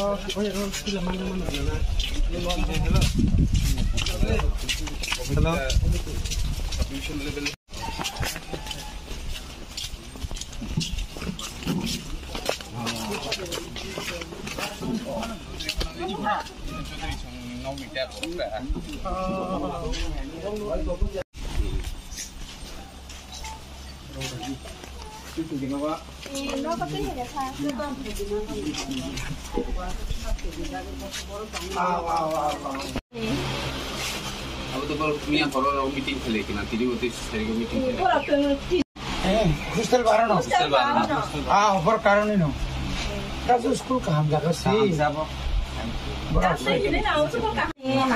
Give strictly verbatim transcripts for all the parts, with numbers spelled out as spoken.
Hello. Abo to bol miya horo rok meeting khele kina, tini bo tei sari ko meeting khele. Eh, hostel barano. Hostel barano. Ah, obor karoni no. Kaso school kaham jaga si. Kaham jabo. Bora.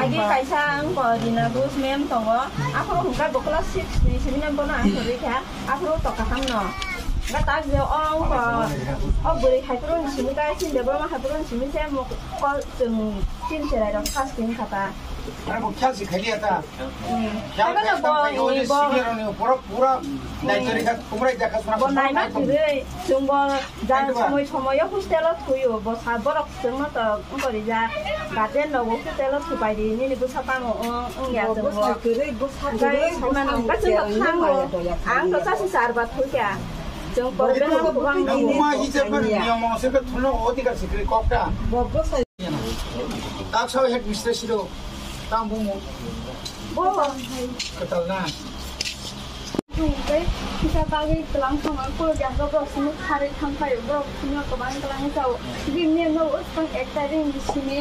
Agi kaisa ang ko Dina Gus ma'am tongo. Aphuru hwnkha bo class six ni simi na bono ang kwrwi kha. Aphuru to kaham no. Ga tak je o ang ko. O bwrwi hai phuru ni simi ka sin de bono hai phuru ni simi se mo ko chwng tin cherai rok first tin khata. Are bo khya si khali ata. Hmm. Khya Ano khya no ta bo, bo ni senior ni pura pura dai tori kha kumrai ja kha suna. Bo nai ma thirwi, chwng bo ja somoi somoi o hostel o thuyo, bo sa borok chwng no to wngkori ja. Guardian no bo hostel o thupai di, nini bwsa pango wng, wng ya chwng bo. Bo sa kwrwi, bo sa kwrwi, bo sa kwrwi. Ang to chasi char ba thukya. Chwng problem no bwbang. Nang ma hijab ni niyam ono se thuno odhikar sikri kokta. Bo sa Taksa headmistress siro tang bumo. Bo. Katal na. Tei kisa bagwi tlang thangma ko jang ko borok sini khari thang khayo borok sini ko bang tlang chao. Bi me no us pang ek tarik ni sini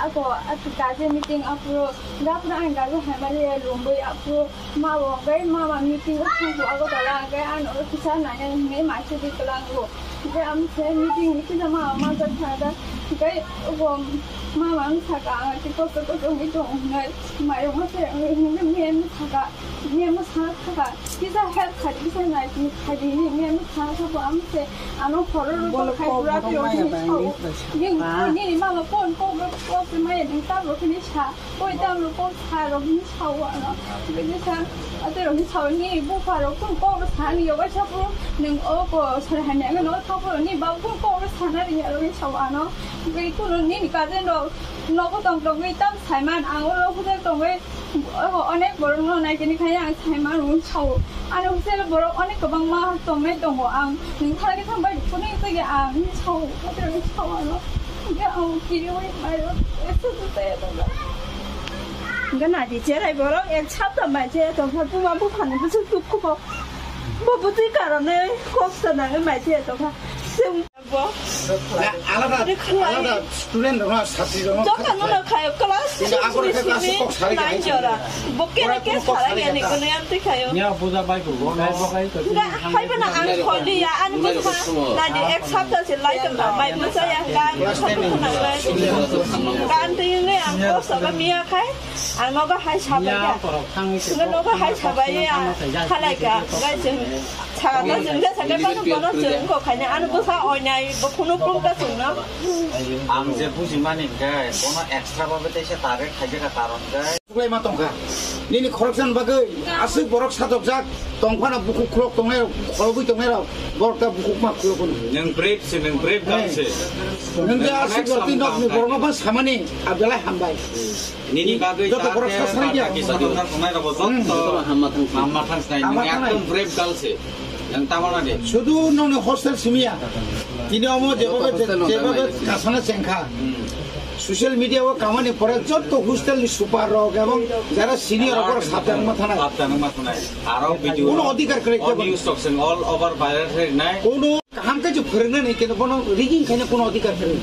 ako atu kaje meeting apro gapra ang gajo hamali lumbui apro. Ma bo hwnkhe mama meeting o thangkho Agartala, hwnkhe ano kisa naina hinwi maisadi kwlango. Hwnkhe amse meeting ni kisa mama manjak thangda, hwnkhe obo mama wng sakha ang tei kosto kosto wngwi tongo hinwi mairokma se wngwi hwnkhe miyam sakha, miyam sakha kisa help khai kisa nai khai di hinwi miyam sakha bo amse ano horo rok khai pura twi rok hinwi sao. Nini mama phone kok rok kok se maya nini tabok hinwi sa. Koi tam rok kok sa rok hinwi sao ano. Bini sa ate rok hinwi sao ni bupha rok kok kok rok sa ni yoga sa puro nung o ko sar hani ang no thok puro ni bab kok kok rok sa na ri ya rok hinwi sao ano. Bai kuno ni ni kajen rok nogo tong tong bai tam saiman ang o rok hudai tong bai o onek borok no nai kini khai ang saiman rok sao. Ano husel borok onek kwbangma tongnai tongo ang nung thang khe thang bai kuno tege ang hinwi sao ate rok hinwi sao ano. Hingke ang kiriwi mairok ese tu taya tongda. Hingke nadi cherai borok ek sapta mai chaya tongkha buma buphani bwswk dukhu bo. Bo bwtwi karone kok sanangwi mai chaya tongkha. Chwng bo. Na, alada, Ade khlai. Alada student rok na, satri rok na, Jota no na khayo class Hingke six aboni ni khe class simi kok sari nine khe jora. Bo kene Ora ke kok sara sari gani khe ta. Kono yam twi khayo. Nya buja bai ko, bo nai bo kai ko. Hingke hai bana ang kholi ya, ani bwsa nadi ek sapta se lai tong ba, mai bwsa ya, hingke ang Class ten ni. Khunang lai. Kan twi nge ang ko saba miya khai, ang nogo hai sabai Nya ya. Korok thang se Hingke nogo hai sabai ya, halai ka, gai se. Sakha ta chwng je sakha ta bono chwng kok khaina ano bwsa oinai bo khunu pung ta chwngno. Ang je bujimani hwnkhe bono extra babe teisa target khaijak karon khe. Buklai ma tongkha. Nini khoroksan bagwi aswk borok satokjak tongphano bukhuk khulok tongnai rok, kholobwi tongnai rok, borok ta bukhuk ma khulok hwno. Nwng brave se, nwng brave gal se. Nwng je aswk rok twi nokni borokno phan samani abelai hambai. Nini bagwi joto borok ta sasai dia. Kisa dukha tongnai rok bo joto hamma thang sinai. Hamma thang sinai. Nwng ekdom brave gal se. Nwng tamo na de. Sudu noni hostel simiya. Tini omo jeba joto hostel no jeba tamo. Kasana chengkha. Hmm. Social media o kamani pore joto hostel ni super rok ebong jara senior rok sabjak ma thanai. Sabjak ma thanai. Aro video. Kuno odhikar kwrwi kebo. News talk sing all over viral khainai. Kuno Kaham khe je phwrwngnani, kintu bono rigging khaina kuno adhikar kwrwi.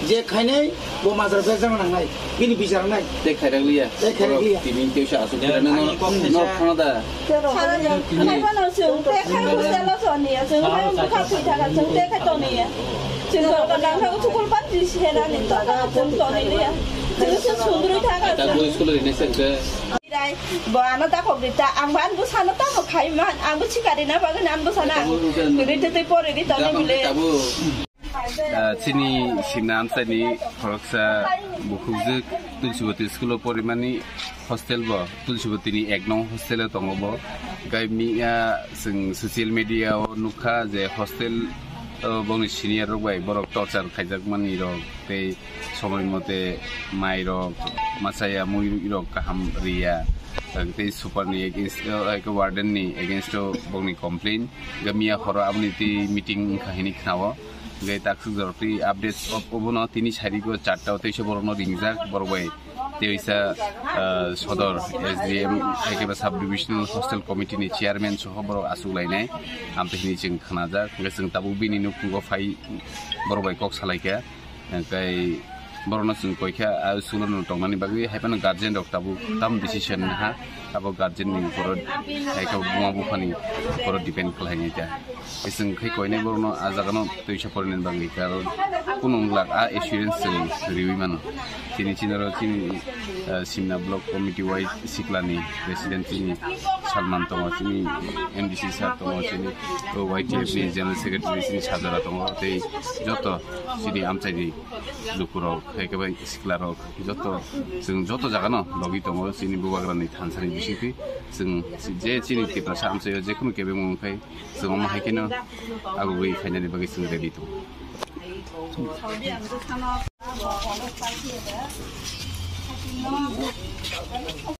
Je khainai bo majra berjak nangnai, bini bichar nangnai. Tei khairak liya. Tei khairak liya. Tini teisa asuk ani kira nang kok nok khana da. Sara jang, khai phano chwng tei khai hostel o toniya, chwng khai bwkha thwi thaka, chwng tei khai toniya. Chwng to ka dang thago chukul pan ji sena ni to ka chwng toni liya. Chwng se sundrwi thaka. Ta chwng. Bo school ri ne se. Bo ano ta kok di ta, ang bo ano bwsano tamo khai man, ang bo sikari na bagwi ano bwsano ang kwrwi tei tei pori di tongni bwle. Ah, chini simna amchaini khoroksa bukhukjwk Tulsibati school o porimani hostel bo Tulsibati ni ek nong hostel o tongo bo. Gai miya chwng social media o nukha je hostel O bongni senior rok bai borok torture khaijak mani rok tei somoi mote mai rok machaya mui rok kaham riya tei super ni against o hai khe warden ni against o bongni complain ga miya horo aboni tei meeting wngkha hini khnao. Gai taksuk jorok tei updates obono tini sari go charta o teisa borok no ringjak borok bai teisa sodor S D M hai khe sub divisional hostel committee ni chairman soho borok asuk lainai amtwi hini chwng khnajak hwnkhe chwng tabuk bini nukhungo phai borok bai kok salaikha. Hwnkhe borokno chwng koikha a school no tongnani bagwi hai phano guardian rok tabuk tam decision ha abo guardian ni borok hai khe buma buphani borok depend khlai nai ta. Chwng khai koinai borokno a jagano twisa porinani bagwi karon kunu wng glak a assurance chwng riwi mano. Chini chinaro chini simna block committee wai siklani president chini Salman tongo, chini M D C sir tongo, chini Y T F ni general secretary chini Sajara tongo tei joto chini amchaini lukurok hai khe bai siklarok joto chwng joto jagano logi tongo chini bubagrani thansani bisingtwi chwng je chini Tiprasa amchaio jekhunu kebengmung khai chwng omo hai kheno agugwi khainani bagwi chwng ready tongo.